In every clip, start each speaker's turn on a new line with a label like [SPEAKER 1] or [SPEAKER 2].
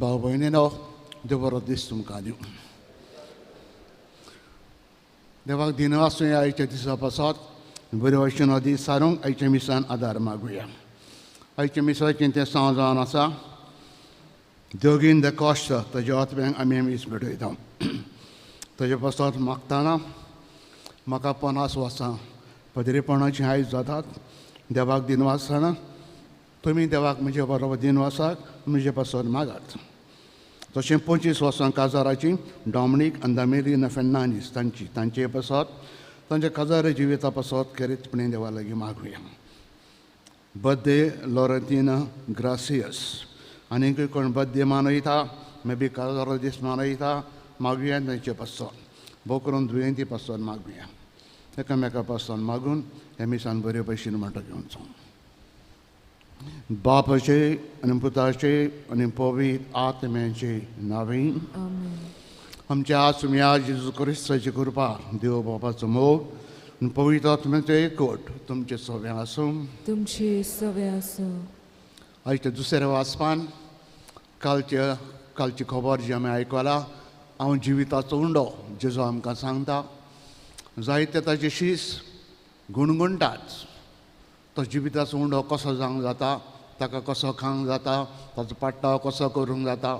[SPEAKER 1] भाव भयणीनो, देव बरो दीस तुमकां दिवं. देवाक दिनवासूं आयच्या दिसा पासत बरे भशेन दीस सारूंक आयच्या मिसान आदार मागुया. आयच्या मिसाचें तें सांव जावन आसा दोगीन the कॉश्त. ताज्या आत्म्यांक आमी मीस भेटयता. ताजे पासत मागतना म्हाका 50 वर्सां पदरेपणाची आयज जातात. देवाक दिनवासतना तुमी देवाक म्हजे बरोबर दिनवासाक म्हजे पासत मागात. तशें 25 वर्सां काजाराची डॉमनीक आनी दामेलीना फेर्नांडीस तांची तांचे पासत तांच्या काजार जिविता पासत खेरीतपणी देवा लागीं मागुया. Birthday लॉरेंतीना gracious. आनीकूय कोण बर्थडे मनयता, मे बी काजारो दीस मनयता, मागुया तांचे पासत. भोव करून दुयेंती पासत मागुया. एकामेका पासत मागून हे मिसान बरे भशेन म्हणटा घेवचो. बापाचे आनी पुताचे आनी पवित्र आत्म्याचे नांवान आमच्या आसुम्या जेजू क्रिस्ताची कृपा, देव बापाचो मोग आनी पवित्र आत्म्याचो एकवट तुमचे सगळें आसूं.
[SPEAKER 2] तुमचे सगळें आसूं.
[SPEAKER 1] आयच्या दुसऱ्या वाचपान कालची खबर जी आमी आयकला, हांव जिविताचो उंडो जेजू आमकां सांगता. जायते ताचे शीस गुणगुणटात. तो जिविताचो उंडो कसो जावंक जाता, ताका कसो खावंक जाता, ताचो पाट्टाव कसो करूंक जाता.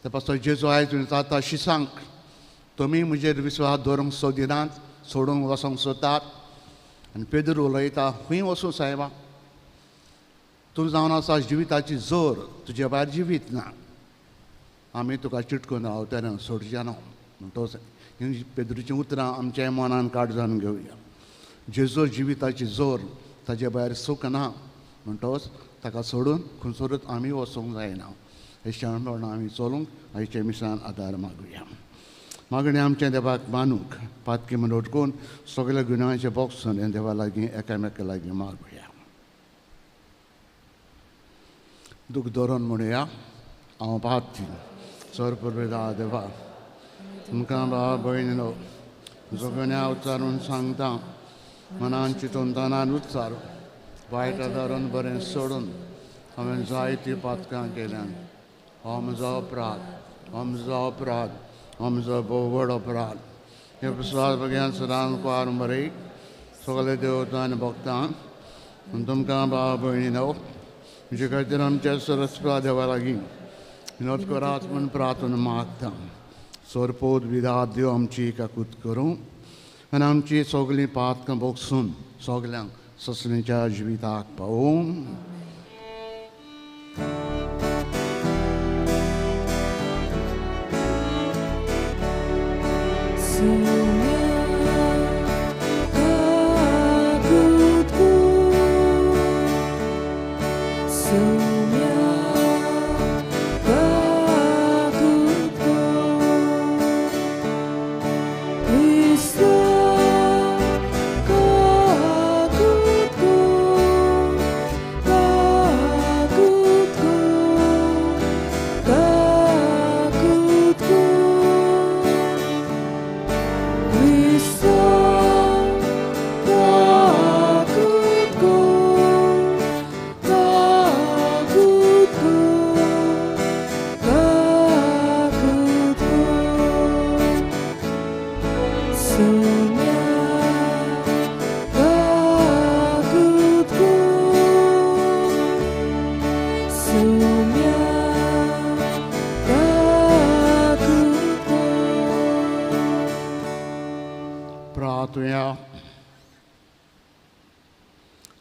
[SPEAKER 1] ते पासत जेजू आयज विचारता शिसांक, तुमी म्हजेर विस्वास दवरूंक सोदिनात, सोडूंक वचोंक सोदतात. आनी पेदूर उलयता, खंय वचूं सायबा, तूं जावन आसा जिविताची जोर, तुजे भायर जिवीत ना, आमी तुका चिटकून रावतले, सोडचे ना. म्हणटच पेद्रूचीं उतरां आमच्या मनान काळजान घेवया. जेजू जिविताची जोर, ताजे भायर सूख ना, म्हणटच ताका सोडून खंयसरूच आमी वचूंक जायना. हे शरणपणान आमी चलूंक आयच्या मिसान आदार मागुया. मागणें आमच्या देवाक मानूंक पातकी म्हण उटकून सगल्या गुन्यांवाचे बोगसून देवा लागीं एकामेका लागीं मागुया. दूख धरून म्हणुया, हांव पातकी सरपुर्वेदा देवा, तुमकां भाव भयणीनो जगण्या उच्चारून सांगता, मनान चिंतून तनान उच्चार वायट आदारून बरें सोडून हांवें जायतीं पातकां केल्यान. हो म्हजो अपराध, हो म्हजो अपराध, हो म्हजो भोव व्हड अपराध. हे विस्वास भग्यान सदां कुवार मरे सगळे देवता आनी भक्तां तुमकां भाव भयणीनो म्हजे खातीर आमच्या सरस्पा देवा लागीं विनोद करात म्हूण प्रार्थना मागता. सोरपोत विधात देव आमची काकूत करूं आनी आमची सगळीं पातकां भोगसून सगल्यांक ससणेच्या जिविताक पावूं.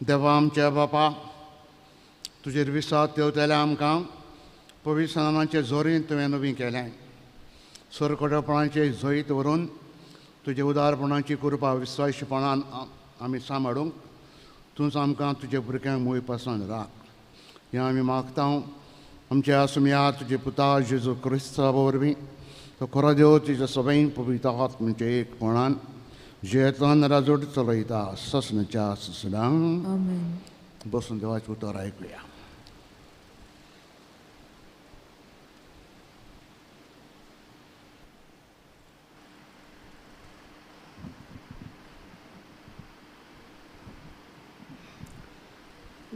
[SPEAKER 1] देवा आमच्या बापा, तुजेर विस्वास देवतल्या आमकां पवित्र स्नानाचे जोरीन तुवें नवीं केलें. सरकटपणाचें जैत व्हरून तुजे उदारपणाची कृपा विस्वासपणान आमी सांबाळूंक तूंच आमकां तुजे भुरग्यांक मोय पासून राख. हें आमी मागता आमच्या आसुया तुजे पुता जेजू क्रिस्ता वरवीं, तो खरो देव तुज्या सगळीं पवित्र आत्म्याचे एकपणान जेतन राजोट चलयता ससनच्या ससणां. बसून देवाचें उतर आयकुया.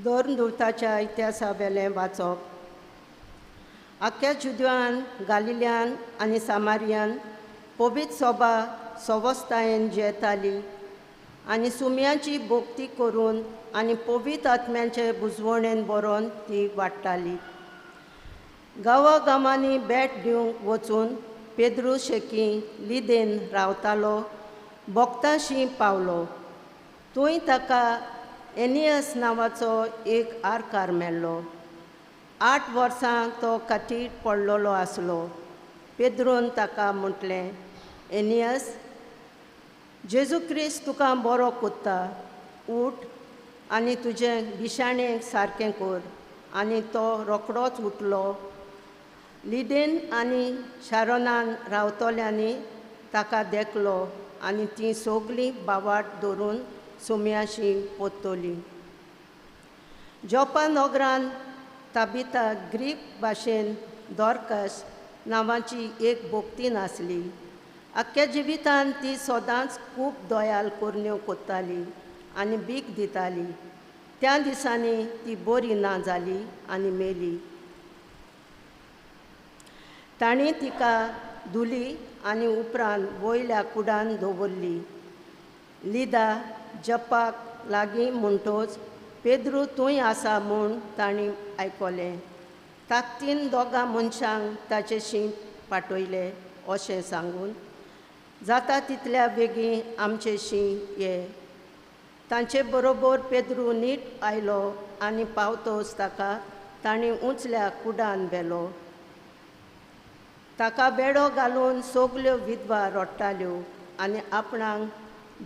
[SPEAKER 3] धर्मदूताच्या इतिहासावेलें वाचप. आख्ख्या जुद्वान गालिल्यान आनी सामारियान पवित्र सोबा सवस्तायेन जेताली आनी सुम्याची भोक्ती करून आनी पवित्र आत्म्याचे बुजवणेन बरोवन ती वाडटाली. गांवा गांवांनी भेट दिवंक वचून पेद्रू शेकी लिदेन रावतालो भोक्ताशी पावलो. थंय ताका एनियस नांवाचो एक आरकार मेळ्ळो. 8 वर्सां तो खाटीर पडलेलो आसलो. पेद्रून ताका म्हटलें, एनियस, जेजू क्रिस्त तुका बरो कोत्ता, उठ आनी तुजें बिशाणें सारकें कर. आनी तो रोखडोच उठलो. लिदेन आनी शारोनान रावतल्यांनी ताका देखलो आनी तीं सगळीं बावाट धरून सुम्याशी पोत्तली. जोपा नगरान ताबिता ग्रीक भाशेन दोरकस नांवाची एक भोक्तीन आसली. आख्ख्या जिवितान ती सदांच खूब दयाल करण्यो कोत्ताली आनी भीक दिताली. त्या दिसांनी ती बरी ना जाली आनी मेली. तांणी तिका धुली आनी उपरांत वयल्या कुडान दवरली. लिदा जपाक लागीं म्हणटोच पेद्रू थंय आसा म्हूण तांणी आयकलें. ताकतीन दोगां मनशांक ताचेशी पाटयले अशें सांगून, जाता तितल्या बेगीन आमचेशी ये. तांचे बरोबर पेद्रू नीट आयलो आनी पावतोच ताका तांणी उंचल्या कुडान व्हेलो. ताका बेडो घालून सगल्यो विधवा रडटाल्यो आनी आपणाक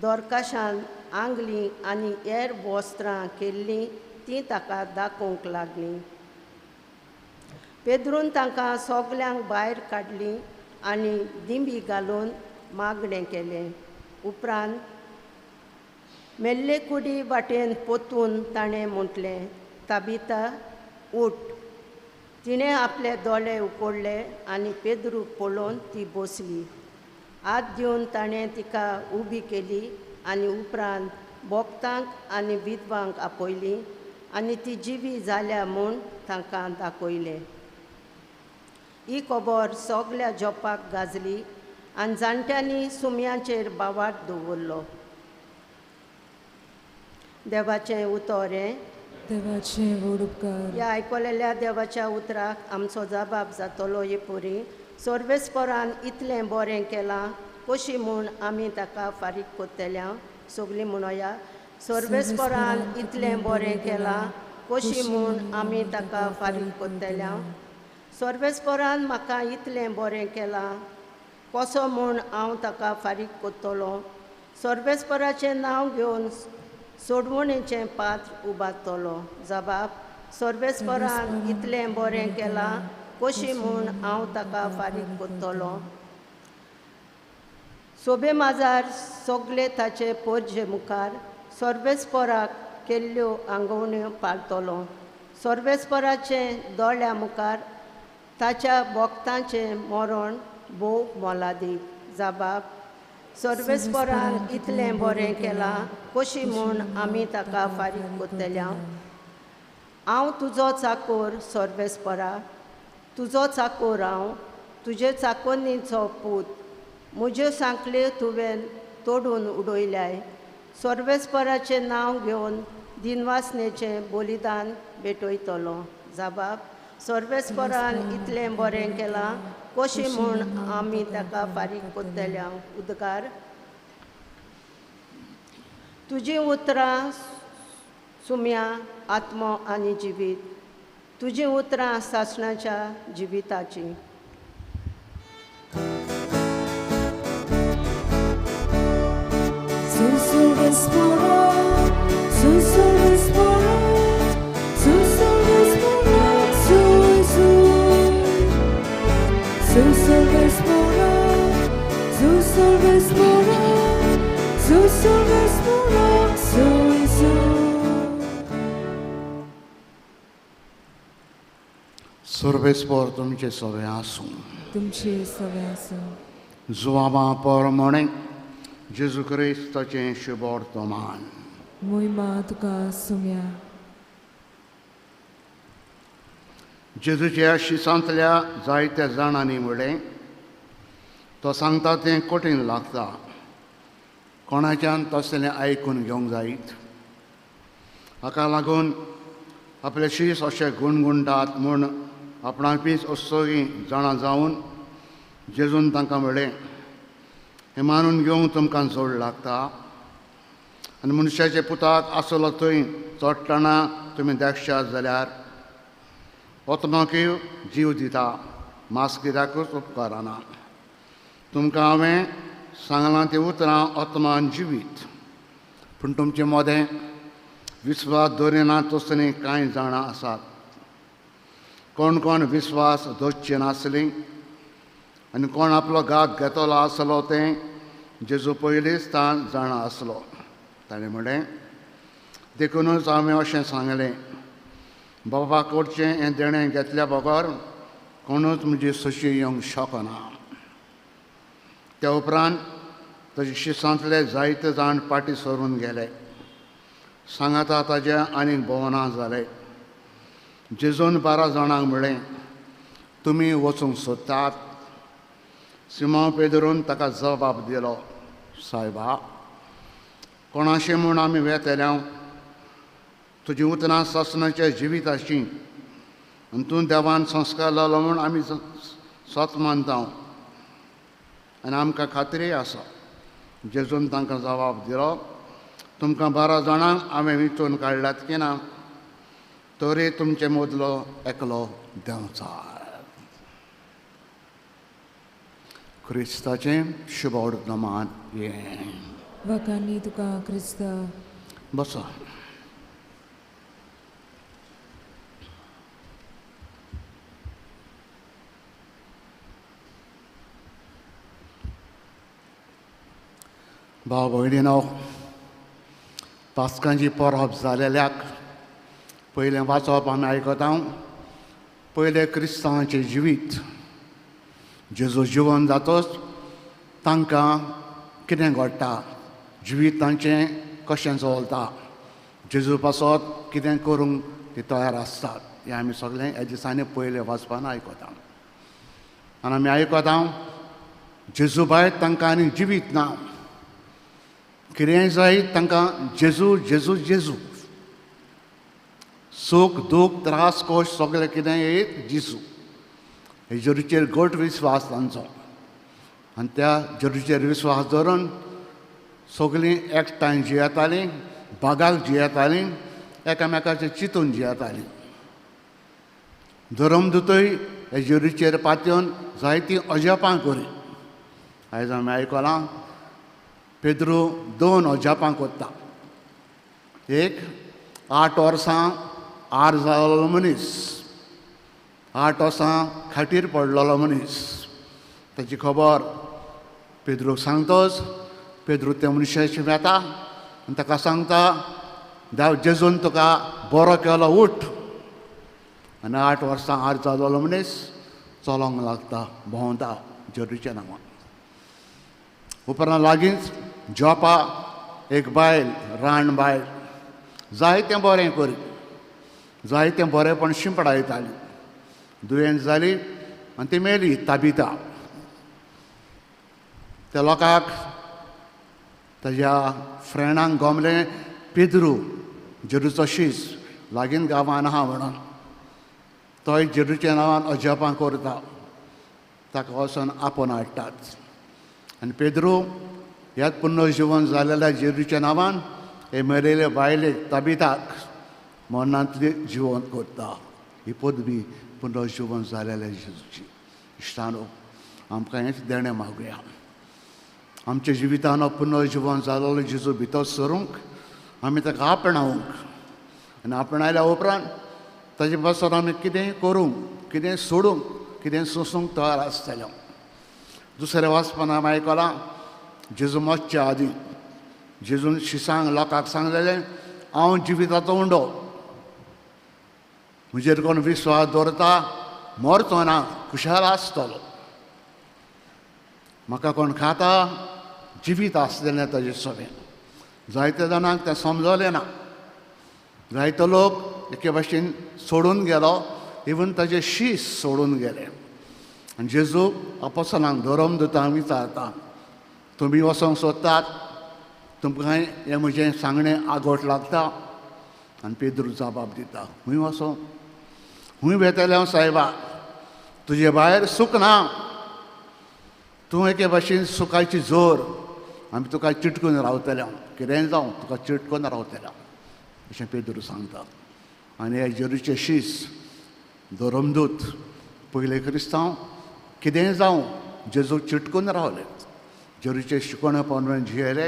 [SPEAKER 3] दोरकाशान आंगली आनी हेर वस्त्रां केल्लीं तीं ताका दाखोवंक लागलीं. पेद्रून तांकां सगल्यांक भायर काडलीं आनी दिंबी घालून मागणें केलें. उपरांत मेल्ले कुडी वाटेन पोतून ताणें म्हटलें, ताबिता, उठ. तिणें आपले दोळे उकोडले आनी पेद्रूक पळोवन ती बसली. हात दिवन ताणें तिका उबी केली आनी उपरांत भोक्तांक आनी विधवांक आपयली आनी ती जिवी जाल्या म्हूण तांकां दाखयलें. ही खबर सगल्या जोपाक गाजली आनी जाणट्यांनी सुम्याचेर बावाट दवरलो. देवाचें उतर हें.
[SPEAKER 2] देवाचें व्हड उपकार.
[SPEAKER 3] ह्या आयकलेल्या देवाच्या उतराक आमचो जबाब जातलो हे पुरी. सर्वेस्परान इतलें बरें केलां कशी म्हूण आमी ताका फारीक कोत्तल्या. सगळीं म्हणोया, सर्वेस्परान इतलें बरें केलां कशी म्हूण आमी ताका फारीक कोत्तल्या. सर्वेस्परान म्हाका इतलें बरें केलां कसो म्हूण हांव ताका फारीक कोत्तलो. सर्वेस्पराचें नांव घेवन सोडवणेचें पात्र उबारतलो. जबाब, सर्वेस्परान इतलें बरें केलां कशी म्हूण हांव ताका फारीक कोत्तलो. सोबे माजार सगळे ताचे पोरजे मुखार सर्वेस्पराक केल्ल्यो आंगवण्यो पाळटलो. सर्वेस्पराचें दोळ्या मुखार ताच्या भोक्तांचें मरण भोव मोलादीक. जबाब, सर्वेस्परान इतलें बरें केलां कशी म्हूण आमी ताका फारीक कोत्तल्या. हांव तुजो चाकोर सर्वेस्परा, तुजो चाकोर हांव, तुजे चाकोन्नीचो पूत. म्हज्यो सांकल्यो तुवें तोडून उडयल्याय. सर्वेस्पराचें नांव घेवन दिनवासनेचें बलिदान भेटयतलो. जबाब, सर्वेस्परान इतलें बरें केलां कशी म्हूण आमी ताका फारीक कोत्तल्या. उदकार, तुजीं उतरां सुम्या आत्मो आनी जिवीत. तुजीं उतरां सासणाच्या जिविताचीं.
[SPEAKER 1] सर्वेस्पर तुमचे सवे आसूं.
[SPEAKER 2] तुमचे सवे आसूं.
[SPEAKER 1] जुवाबा परमणे जेजू क्रिस्ताचें शुभवर्तमान.
[SPEAKER 2] मोहिमा तुका सुम्या.
[SPEAKER 1] जेजूच्या शिसांतल्या जायत्या जाणांनी म्हणलें, तो सांगता तें कठीण लागता, कोणाच्यान तसलें आयकून घेवंक जायत. हाका लागून आपले शीस अशे गुणगुणटात म्हूण आपणापीच असोगी जाणा जावन जेजून तांकां म्हणलें, हें मानून घेवंक तुमकां जोड लागता. आनी मनशाचे पुताक आसलो थंय चडटना तुमी देखशात जाल्यार आत्माकूय जीव दिता, मास कित्याकूच उपकारना. तुमकां हांवें सांगलां तीं उतरां आत्मान जिवीत, पूण तुमचे मदें विस्वास दवरिना तसलीं कांय जाणां आसात. कोण कोण विस्वास दवरचे नासलीं आनी कोण आपलो घात घेतलो आसलो तें जेजू पयलींच ताण जाणा आसलो. ताणें म्हणलें, देखुनूच हांवें अशें सांगलें, बाबा कडचें हें देणें घेतल्या बगर कोणूच म्हजी सशी येवंक शकना. त्या उपरांत ताजे शिसांतले जायते जाण फाटीं सरून गेले. सांगाता ताजे आनीक भोवना जाले. जेजून 12 जाणांक म्हणलें, तुमी वचूंक सोदतात? सिमांव पेदरून ताका जबाब दिलो, सायबा, कोणाशें म्हूण आमी वेतल्या? तुजी उतरां सासणाच्या जिविताची आनी तूं देवान संस्कार लावलो म्हूण आमी सत मानता आनी आमकां खात्री आसा. जेजून तांकां जबाब दिलो, तुमकां 12 जाणांक हांवें विंचून काडल्यात की ना, तरी तुमचे मदलो एकलो देंवचार. क्रिस्ताचें शुभ वर्तमान हें.
[SPEAKER 2] वाकांनी तुका क्रिस्ता.
[SPEAKER 1] बसा. भाव भयणीनो, पास्कांची परब जालेल्याक पयलें वाचप आमी आयकता. पयलें क्रिस्तांवाचें जिवीत, जेजू जिवन जातच तांकां कितें घडटा, जिवीत तांचें कशें चलता, जेजू पासत कितें करूंक ती तयार आसतात, हें आमी सगळें ह्या दिसांनी पयलें वाचपान आयकता. आनी आमी आयकता जेजू भायर तांकां आनी जिवीत ना, कितेंय जाय तांकां जेजू जेजू जेजू, सूख दूख त्रास कोश सगळें कितें येयत जेजू. हे जेजूचेर घट विस्वास तांचो आनी त्या जेजूचेर विस्वास धरून सगळीं एकठांय जियेतालीं, बागाक जियेतालीं, एकामेकाचें चिंतून जियेतालीं. धर्मदूतय हे जेजूचेर पातयेवन जायतीं अजापां करी. आयज आमी आयकलां पेद्रू 2 अजापां करता. एक, 8 वर्सां आर जाल्लो मनीस, 8 वर्सां खाटीर पडलेलो मनीस, ताची खबर पेद्रूक सांगतच पेद्रू त्या मनशाची वेता आनी ताका सांगता, देव जेजून तुका बरो केलो, उठ. आनी 8 वर्सां आर जाल्लो मनीस चलोंक लागता, भोंवता जेजूच्या नांवान. उपरांत लागींच जोपा एक बायल, रान बायल, जायतें बरें करी, जायतें बरेंपण शिंपडायताली. दुयेंत जाली आनी ती मेली, ताबिता. त्या लोकांक ताज्या फ्रेंडांक गोमलें पेद्रू जेजूचो शीस लागींच गांवान आहा म्हणून, तोय जेजूच्या नांवान अजापां करता, ताका वचून आपोवन हाडटात. आनी पेद्रू ह्याच पुनर्जिवन जालेल्या जेजूच्या नांवान हे मेलेले बायलेक ताबिताक मरणांतली जिवन करता. ही पदवी पुनर्जिवन जालेल्या जेजूची. इश्टानो, आमकां हेंच देणें मागुया, आमच्या जिवितान पुनर्जिवन जालेलो जेजू भितर सरूंक, आमी ताका आपणावंक आनी आपणायल्या उपरांत ताजे पासून आमी कितें करूंक, कितें सोडूंक, कितें सोंसूंक तयार आसतलें. दुसरें वाचपान आमी आयकलां जेजू मरच्या आदीं जेजून शिसांक लोकांक सांगलेलें, हांव जिविताचो उंडो, म्हजेर कोण विस्वास दवरता मरचो ना, खुशाल आसतलो. म्हाका कोण खाता जिवीत आसलेलें ताजे सगळें. जायते जाणांक तें समजलें ना, जायतो लोक एके भाशेन सोडून गेलो इवन ताजे शीस सोडून गेले. आनी जेजू अपोसलांक धरम दुतांक विचारता, तुमी वचोंक सोदतात, तुमकां हें म्हजें सांगणें आगोट लागता? आनी पेद्रू जबाब दिता, खूंय वचों, खूंय वेतलें हांव सायबा, तुजे भायर सूख ना, तूं एके भाशेन सुखाची जोर, आमी तुका चिटकून रावतले हांव, कितेंय जावं तुका चिटकून रावतले हांव, अशें पेद्रू सांगता. आनी हे जेरूचे शीस धरमदूत पयले क्रिस्तांव कितेंय जावं जेजू चिटकून रावले, जेरूचे शिकवणे प्रमाणे जियेले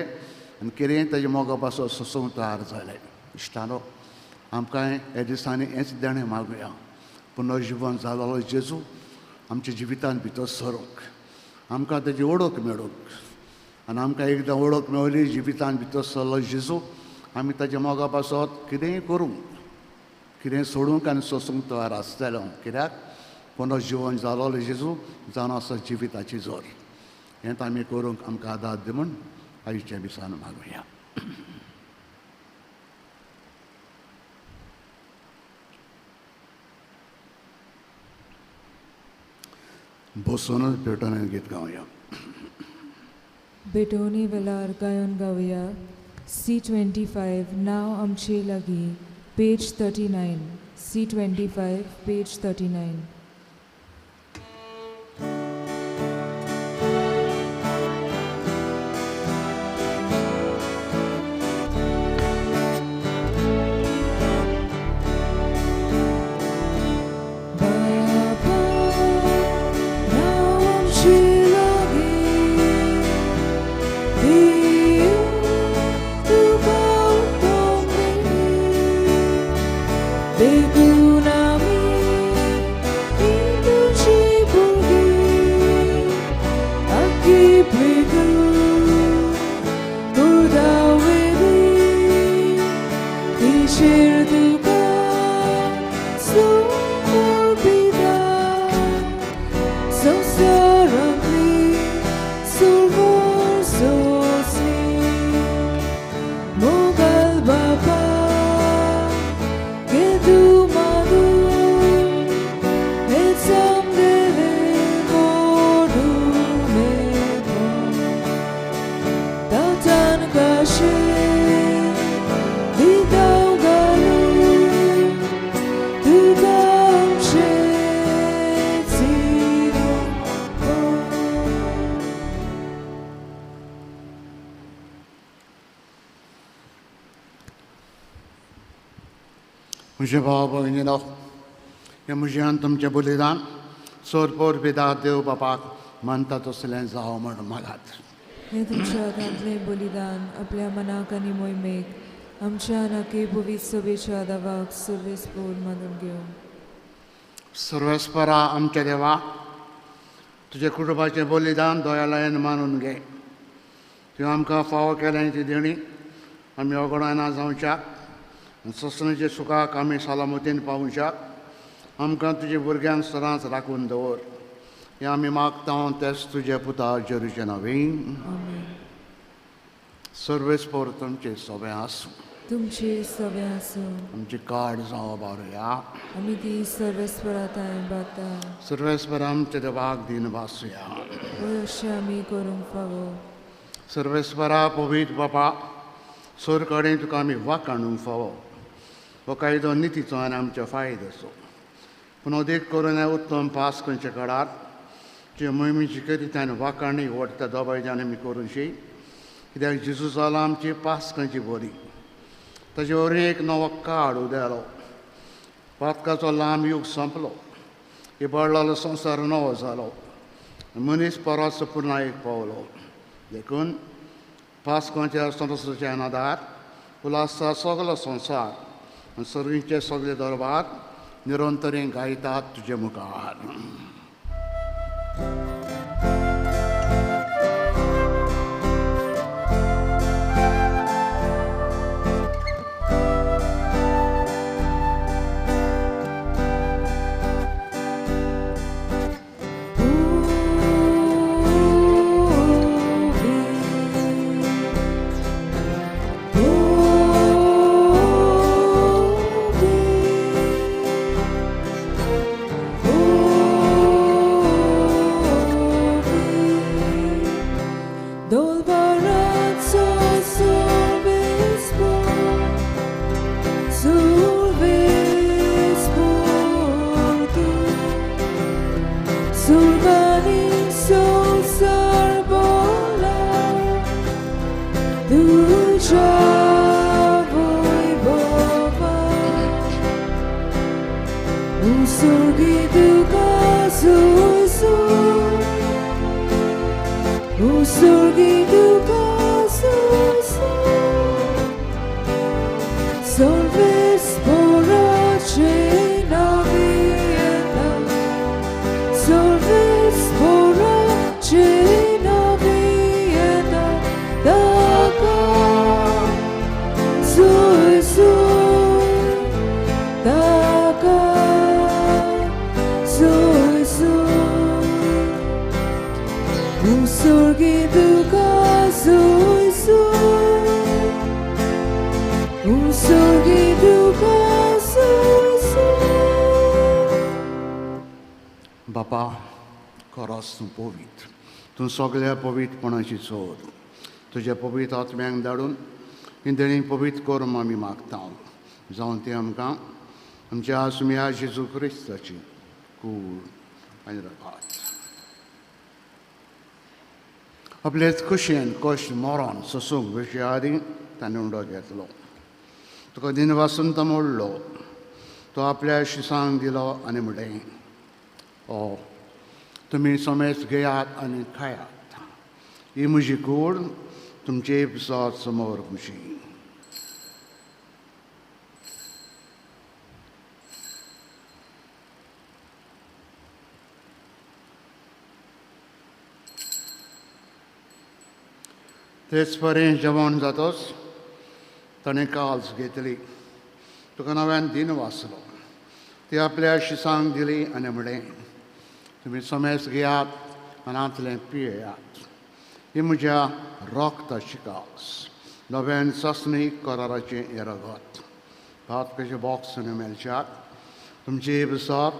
[SPEAKER 1] आनी कितेंय ताजे मोगा पासून सोसूंक तयार जाले. इश्टानो, आमकां ह्या दिसांनी हेंच देणें मागुया, पुनर्जिवन जालोलो जेजू आमच्या जिवितांत भितर सरूंक, आमकां ताजी ओळख मेळूंक. आनी आमकां एकदां ओळख मेळली, जिवितांत भितर सरलो जेजू, आमी ताच्या मोगा पासत कितेंय करूंक, कितें सोडूंक आनी सोसूंक तयार आसतलो. कित्याक पुनर्जिवन जालोलो जेजू जावन आसा जिविताची जोर. हेंच आमी करूंक आमकां आदार दी म्हूण आयच्या दिसान मागुया. बसूनच भेटोवन गीत गावया.
[SPEAKER 2] भेटोवणी वेळार गायन गावया. C25 नांव आमचे लागीं, पेज 39. C25 page 39.
[SPEAKER 1] म्हजे भाव भयणीनो, हें म्हजें आनी तुमचें बलिदान सोरपोर पिता देव बापाक मानता तसलें जावं म्हण मागात.
[SPEAKER 2] हें तुमच्या हातांतलें बलिदान आपल्या मनाक आनी मोहिमेक आमच्या नाके भुवीत सभेच्या दावाक सर्वेस्पोर मानून घेवं.
[SPEAKER 1] सर्वेस्परा आमच्या देवा, तुज्या कुटुंबाचें बलिदान दयालयान मानून घे. तुवें आमकां फावो केलें ती देणी आमी अवगणाना जावच्याक, ससनाचे सुखाक आमी सलामतीन पावोवच्याक आमकां तुज्या भुरग्यांक सदांच राखून दवर. हें आमी मागता तेच तुज्या पुता जेरूचें नांवें. सर्वेस्पोर तुमचें सगळें आसूं.
[SPEAKER 2] तुमचें सगळें आसूं.
[SPEAKER 1] आमची काड जावं बारुया.
[SPEAKER 2] आमी ती सर्वेस्परा थंय बाता.
[SPEAKER 1] सर्वेस्परा आमच्या देवाक दीन भासुया.
[SPEAKER 2] अशें आमी करूंक फावो.
[SPEAKER 1] सर्वेस्परा पवित्र बापा, सोर कडेन तुका आमी वाखाणूंक फावो. हो कायदो नितीचो आनी आमच्या फायद्याचो. पूण अदीक करून हे उत्तम पास खंयच्या काळार तुज्या मोहिमेची करीत आनी वाखाणी व्हडटा दोबायच्यान आमी करूंशी. कित्याक जेजू जाला आमची पास खंयची बरी, ताजे वरवीं एक नवो काळ उदेलो, पातकाचो लांब यूग सोंपलो, इबाडलेलो संवसार नवो जालो, मनीस परत पुर्णायेक पावलो. देखून पास्कोच्या संरक्षणाच्या आदार उल्हासा सगलो संवसार आनी सर्वींचे सगळे दरबार निरंतरेन गायतात तुजे मुखार.
[SPEAKER 2] Oh, सुर्गानी संवसार भोला तुज्या वैभवान उसर्गी तुका सुय उसर्गी तुका सुय Solves porace navieta, solves porace navieta, taka sui sui, taka sui sui, usurgi tuka sui sui. Usurgi तुका सुय सुय.
[SPEAKER 1] बापा खरोच तूं पवित्र, तूं सगळ्या पवित्रपणाची चोर. तुज्या पवित्र आत्म्यांक धाडून ही देणी पवित्र करून आमी मागता, जावन ती आमकां आमच्या आसम्या जेजू क्रिस्ताची कूड आनी रगत आपलेच खुशयेन कश्ट मरण सोसूंक वेचे आदीं ताणें उंडो घेतलो. तुका दिनवासंत मोडलो, तो आपल्या शिसांक दिलो आनी म्हणलें, ओ तुमी समेज घेयात आनी खायात, ही म्हजी कूड तुमचे पिसोत समोर म्हजी. तेच परी जेवण जातोच ताणें काल्स घेतली, तुका नव्यान दिन वाचलो, ती आपल्या शिसांक दिली आनी म्हणलें, तुमी समेज घेयात मनांतलें पियेयात, ही म्हज्या रक्ताची काल्स, नव्यान चांचणी कराराचें हें रगत. भात कशें बॉक्स मेळच्यात तुमचे पसत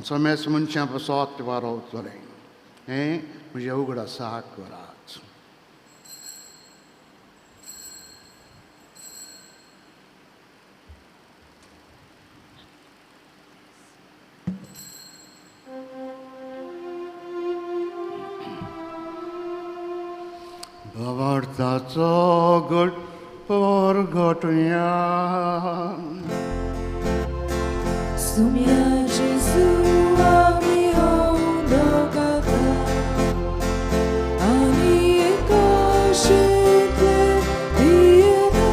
[SPEAKER 1] समेज मनशां पसत वारोवतलें, हें म्हजें उगडासाक करात. भावार्थाचो गट परगटया.
[SPEAKER 2] Sumia Jesu आमी उंडो खाता आनी एकाशेंतले पियेता,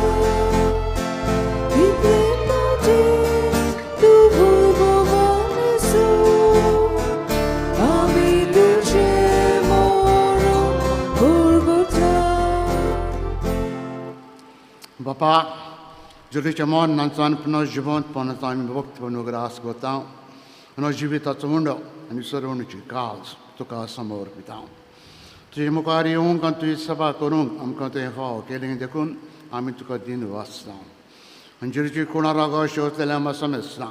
[SPEAKER 2] तितले फावटी तूं वैभवान सो आमी तुजें मरण परगटा.
[SPEAKER 1] बापा, जुरीच्या मन नाचान पुनः जिवंतपणाचो आमी भक्तपण उगडास करता आनी जिविताचो उंडो आनी सरवणीची काज तुका समर्पिता. तुजे मुखार येवंक आनी तुजी सभा करूंक आमकां तुवें फावो केलें देखून आमी तुका दिन वाचता. आनी जुरीची कोणा रागो शेवतल्या आमकां समजता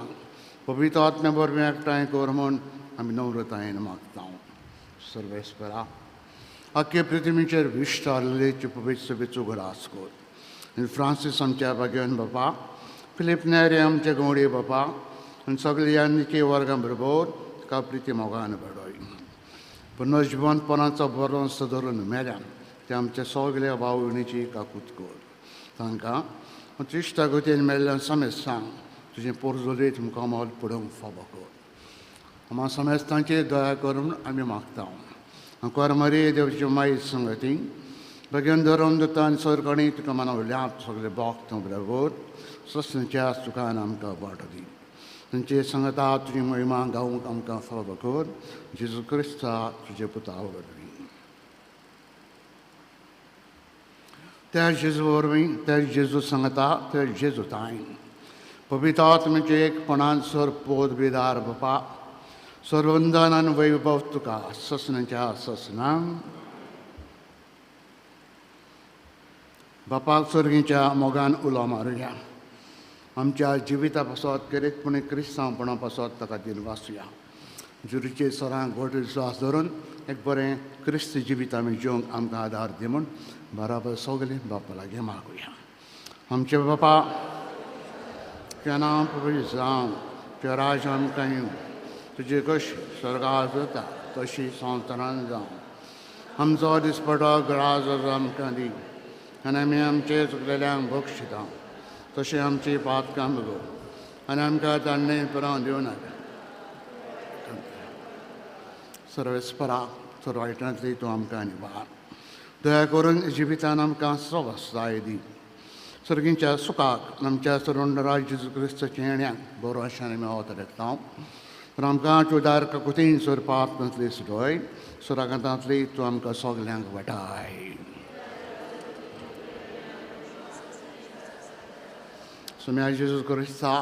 [SPEAKER 1] पवित्र आत्म्या वरवीं एकठांय कर म्हूण आमी नम्रतायेन मागता. सर्वेस्परा, आख्खे पृथ्वीचेर विश्टारलेची पवित्र सभेचो उगडास कर. आनी फ्रांसीस आमच्या भाग्यन बापा, फिलीप नेरे आमचे गवडी बापा आनी सगळ्या निके वर्गां बरोबर तुका प्रिती मोगान बडोय. पुनर्जिवंतपणाचो बरोस धरून मेल्यान ते आमच्या सगल्या भाव भयणीची काकूत कर. तांकां इश्टागतीन मेल्ल्यान समेज सांग तुजें पोरजोलीत मुखामोल पडोवंक फावो कर. आमा समेस्तांचेर दया करून आमी मागता. आंकवार मारी देवची माई संगती भगेन धरून दिता आनी सरकणी तुका मानवल्यात सगळे भक्त बरोबर सस्नच्या सुखान आमकां वाट दी. तांचे संगता तुजी महिमा गावंक आमकां फावो कर. जेजू क्रिस्ता तुजे पुता वरवीं. त्या जेजू वरवीं, त्या जेजू संगता, त्या जेजू ताईन पवित्र आत्म्याचे एकपणान सर पोद बिदार बापा सर्वंदन आनी वैभव तुका ससनाच्या ससना. बापाक सर्गीच्या मोगान उलो मारुया. आमच्या जिविता पासत करेकपणी क्रिस्तांवपणा पासत ताका दिन वाचुया. जुरीचे सरांक घट विश्वास धरून एक बरें क्रिस्त जिवीत आमी जिवंक आमकां आदार दी म्हूण बराबर सगळें बापा लागीं मागुया. आमचे बापा, तुज्या नांव पवित्र जावं, तुज्या राज्य आमकां येवं, तुजें कशें स्वर्गार जाता तशी संवसारान जावं. आमचो दिसपटो ग्रास आमकां दी आनी आमी आमचे चुकलेल्यांक बक्षिता तशें आमची पातकां भोगो आनी आमकां तांणे पुराव दिवं नाका. सर्वेस्परा वायटांतली तूं आमकां निवार. दया करून जिवितान आमकां सवस्ताय दी. सर्गींच्या सुखाक आमच्या सरोंडरा जेजू क्रिस्ताच्या येण्याक बरो आशान आमी अवतरता. तर आमकां चुदार ककुतीन सोरपांतली सुटोय सुरागांतांतली तूं आमकां सगल्यांक वाटाय. सोम्या जेजू क्रिस्ता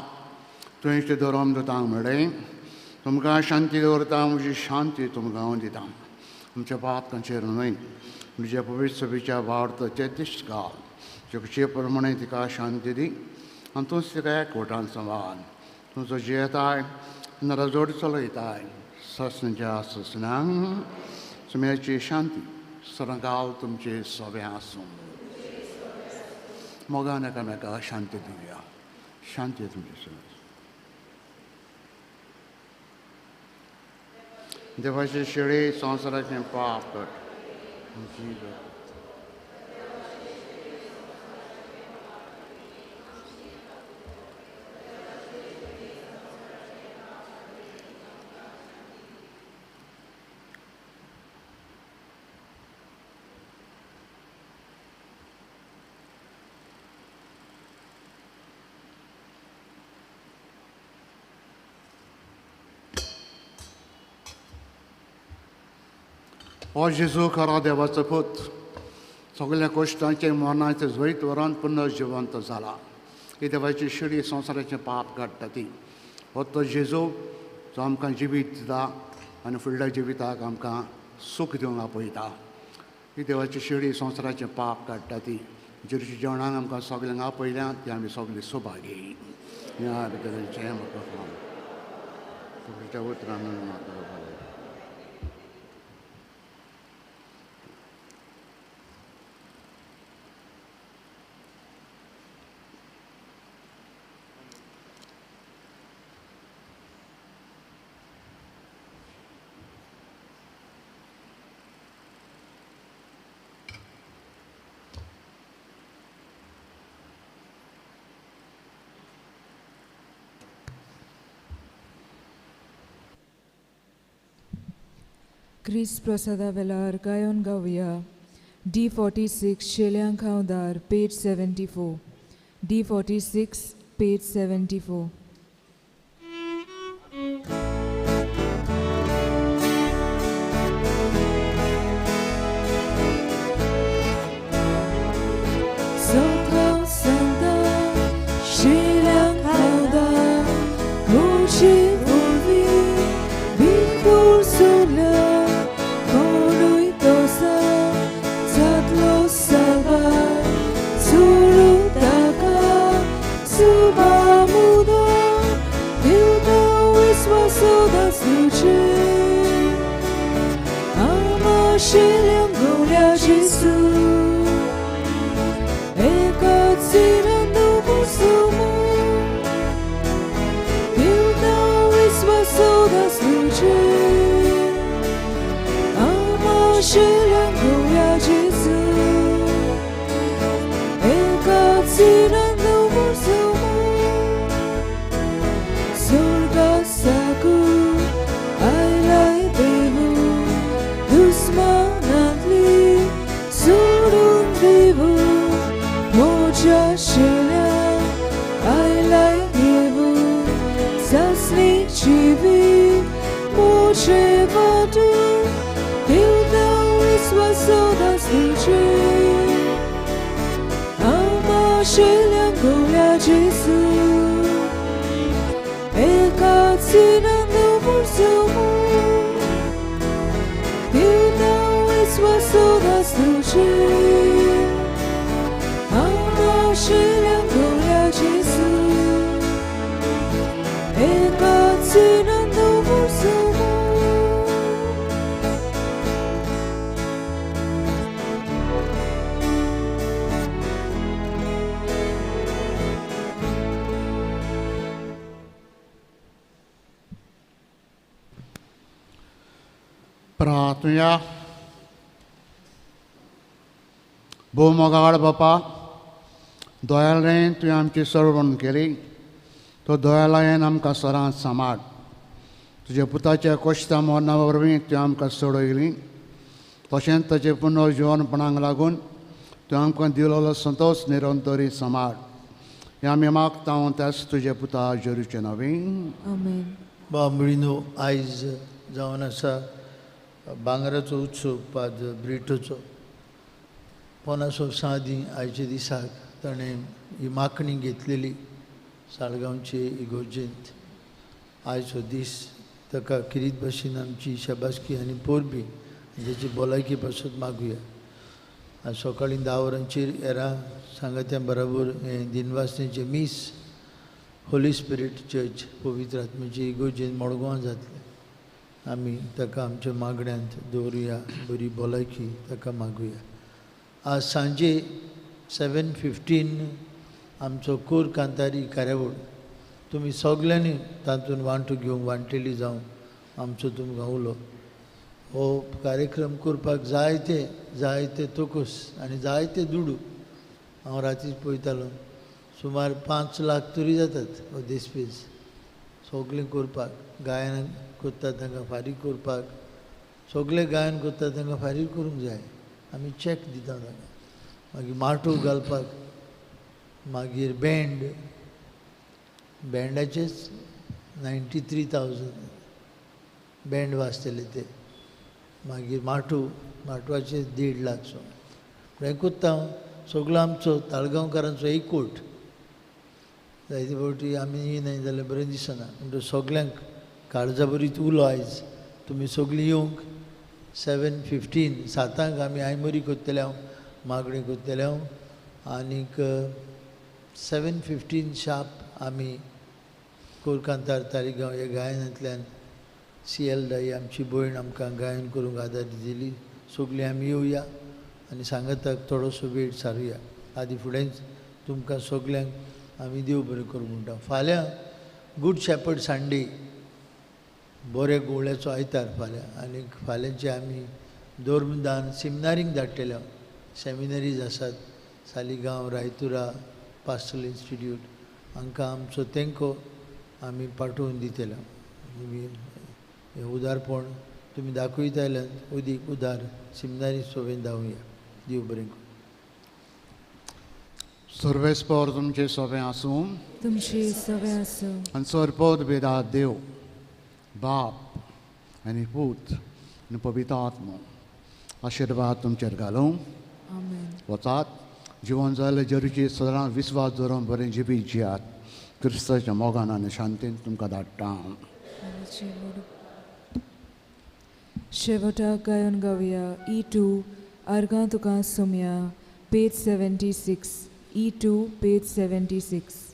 [SPEAKER 1] तुवें धर्म दुतांक म्हळें तुमकां शांती दवरता म्हजी शांती तुमकां हांव दिता. आमच्या पातकांचेर न्हय म्हज्या पवित्र सभेच्या भावार्थाचेर दिश्ट घाल. जगचे प्रमाणे तिका शांती दी आनी तूंच तिका एकवटान सांबाळ. तुमचो जियेताय नराजोड चलयताय ससनाच्या ससनांक सुम्याची शांती सरगांव तुमचे सगळें आसूं. मोगान एकामेका शांती दिवया. शांती तुमची सगळें. देवाचे शेळे संवसाराचें पाप कर. हो जेजू खरो देवाचो पूत सगळ्या कश्टांचें मरणाचें जैत व्हरून पुनर्जिवंत जाला. ही देवाची शिडी संवसाराचें पाप काडटा ती. हो तो जेजू जो आमकां जिवीत दिता आनी फुडल्या जिविताक आमकां सूख दिवंक आपयता. ही देवाची शिडी संवसाराचें पाप काडटा ती. जेजूच्या जेवणाक आमकां सगल्यांक आपयल्या ती आमी सगळीं सुभागी. ह्या भितरचें म्हाका तुमच्या उतरान म्हाका.
[SPEAKER 2] क्रिस्त प्रसादा वेलार गायोन गावया. D46 शेल्यांक हांवदार पेज 74. D46 page 74.
[SPEAKER 1] प्रार्थुया. भोव मोगाळ बापा, दयालयेन तुवें आमची सर्वण केली, तो दयालयेन आमकां सरांत सांबाळ. तुज्या पुताच्या कोश्ता मरणा वरवीं तुवें आमकां सोडयली, तशेंच ताचे पुनर्जिवनपणाक लागून तुवें आमकां दिलोलो संतोश निरंतरी सांबाळ. हें आमी मागता त्याच तुज्या पुता जेरूचे नवीन.
[SPEAKER 2] आमेन.
[SPEAKER 4] बांबळीनो, आयज जावन आसा भांगराचो उत्सव पाद ब्रिटोचो. 50 वर्सां आदीं आयच्या दिसाक ताणें ही मागणी घेतलेली साळगांवचे इगोर्जेंत. आयज हो दीस ताका किरीत भशेन आमची शाबासकी आनी परबी ताची भलायकी पासत मागुया. आज सकाळीं 10 वरांचेर येरा सांगात्या बराबर हें दिनवासनेचें मीस होली स्पिरीट चर्च पवित्र आत्म्याचे इगोर्जेंत मडगांवां जातलें. आमी ताका आमच्या मागण्यांत दवरुया, बरी भलायकी ताका मागुया. आज सांजे 7:15 आमचो कोर कांतारी कार्यावळ, तुमी सगल्यांनी तातूंत वांटो घेवंक वांटेली जावन आमचो तुमकां उलो. हो कार्यक्रम करपाक जायते जायते तोकस आनी जायते दुडू. हांव रातीच पळयतालो, सुमार 5 लाख तरी जातात हो देसपेज सगळें करपाक. गायन करता तांकां फारीक करपाक, सगळें गायन करता तांकां फारीक करूंक जाय. आमी चॅक दिता तांकां, मागीर माटोव घालपाक, मागीर बँड, बँडाचेच 93,000 बँड वाजतले ते, मागीर माटोव, माटवाचे 1.5 लाख सुमार. हें करता हांव सगळो आमचो ताळगांवकारांचो एकवट. जायते फावटी आमी येयनाय जाल्यार बरें दिसना, म्हणटकच सगल्यांक काळजा बरीच उलो आयज तुमी सगळीं येवंक. 7:15 सातांक आमी आयमरी करतले हांव, मागणी करतले हांव, आनीक 7:15 शार्प आमी कोरकांतार तारीगांव ह्या गायनांतल्यान सी एल दाई आमची भयण आमकां गायन करूंक आदार दिली. सगळीं आमी येवया आनी सांगाताक थोडोसो वेळ सारुया. आदी फुडेंच तुमकां सगल्यांक आमी देव बरें करूं म्हणटा. फाल्यां गूड शेपर्ड संडे, बऱ्या गोवळ्याचो आयतार फाल्यां. आनी फाल्यांचे आमी धर्मदान सिमिनारींक धाडटले. सेमिनरीज आसात सालिगांव, रायतुरा, पास्टल इन्स्टिट्यूट, हांकां आमचो तेंको आमी पाठोवन दितले. तुमी हें उदारपण तुमी दाखयत आयल्यान उदीक उदार सिमिनारी सोबेन धांवया. देव बरें करूं.
[SPEAKER 1] सर्वेस्पर तुमचे सोबें आसूं,
[SPEAKER 2] तुमचे सगळे आसूं.
[SPEAKER 1] आनी सरपद बेदा देव बाप आनी पूत आनी पवित्र आत्मो आशिर्वाद तुमचेर घालूं.
[SPEAKER 2] आमेन.
[SPEAKER 1] वचात जिवन जाल्ले जेरूची सदां विस्वास दवरून बरें जिवीत जियात. क्रिस्ताच्या मोगान आनी शांतीन तुमकां धाडटा हांव.
[SPEAKER 2] शेवटाक गायन गावया E2 आर्गां तुका सोमया, पेज 76, E2 page 76.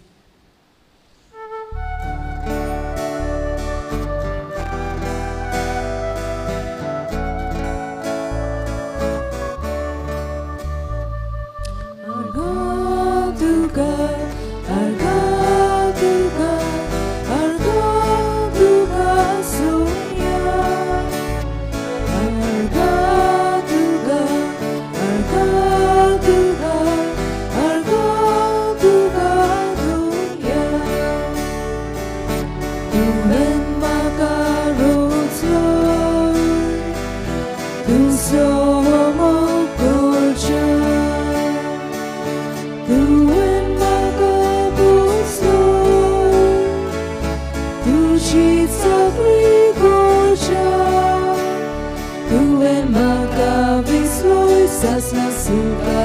[SPEAKER 2] आर्गां तुका, आर्गां तुका, आर्गां तुका सोमया. आर्गां तुका, आर्गां तुका, आर्गां तुका सोमया. तुवें म्हाका रोचलो, तूं सोमो करच्या. तुवें म्हाका पुसलो, तुजी सगळी गोरजा. तुवें म्हाका विसलोय सासणा सुखा